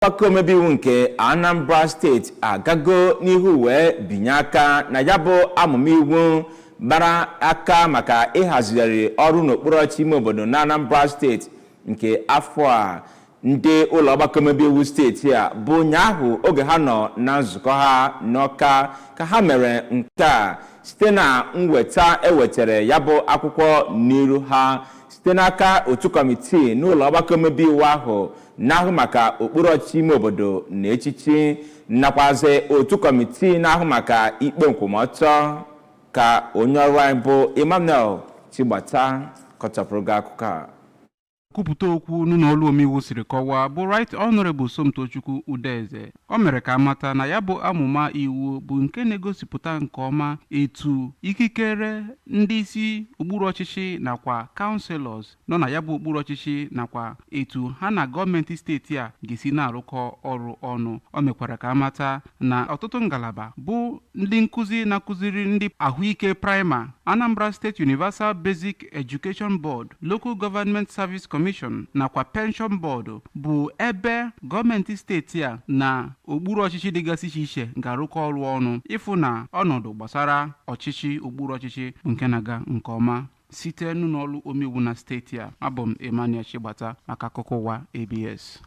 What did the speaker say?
Ọgbakọ omebe iwu nke Anambra Steeti agago n'ihu wee binye aka na ya bụ amụma iwu gbara aka maka ịhazigharị ọrụ n'okpuru ọchịchị ime obodo na Anambra Steeti nke afọ a. Ndị ụlọ ọgbakọ omebe iwu steeti a bụ ụnyaahụ oge ha nọ na nzukọ ha n'Ọka ka ha mere nke a site na mweta ewetere ya bụ akwụkwọ n'iru ha site n'aka otu kọmitii n'ụlọ ọgbakọ omebe iwu ahụ na-ahụ maka okpuru ọchịchị ime obodo na echichi, nakwazi otu kọmitii na-ahụ maka ikpe nkwụmọtọ. Ka onye ọrụ anyị bụ Emmanuel Chigbata kọchapụrụ gị akụkọ a. Kwupụta okwu n'ụlọ ọrụ omeiwu siri kọwaa bụ Right Honorable Somtochukwu Udeze, o mere ka amata na ya bụ amụma iwu bụ nke na-egosipụta nke ọma etu ikikere ndị isi okpuru ọchịchị nakwa councillors nọ na ya bụ okpuru ọchịchị, nakwa etu ha na gọọmenti steeti a ga-esi na-arụkọ ọrụ ọnụ. O mekwara ka amata na ọtụtụ ngalaba bụ ndị nkụzi na-akụziri ndị ahụike praịma, Anambra State Universal Basic Education Board, Local Government Service Commission nakwa Pension Board bụ ebe gọọmenti steeti a na okpuru ọchịchị dịgasị iche iche ga-arụkọ ọrụ ọnụ ịfụ na ọnọdụ gbasara ọchịchị okpuru ọchịchị bụ nke na-aga nke ọma. Site n'ụlọ ọrụ omeiwu na steeti a, abụ m Emmanuel Chigbata maka akụkọ ụwa ABS.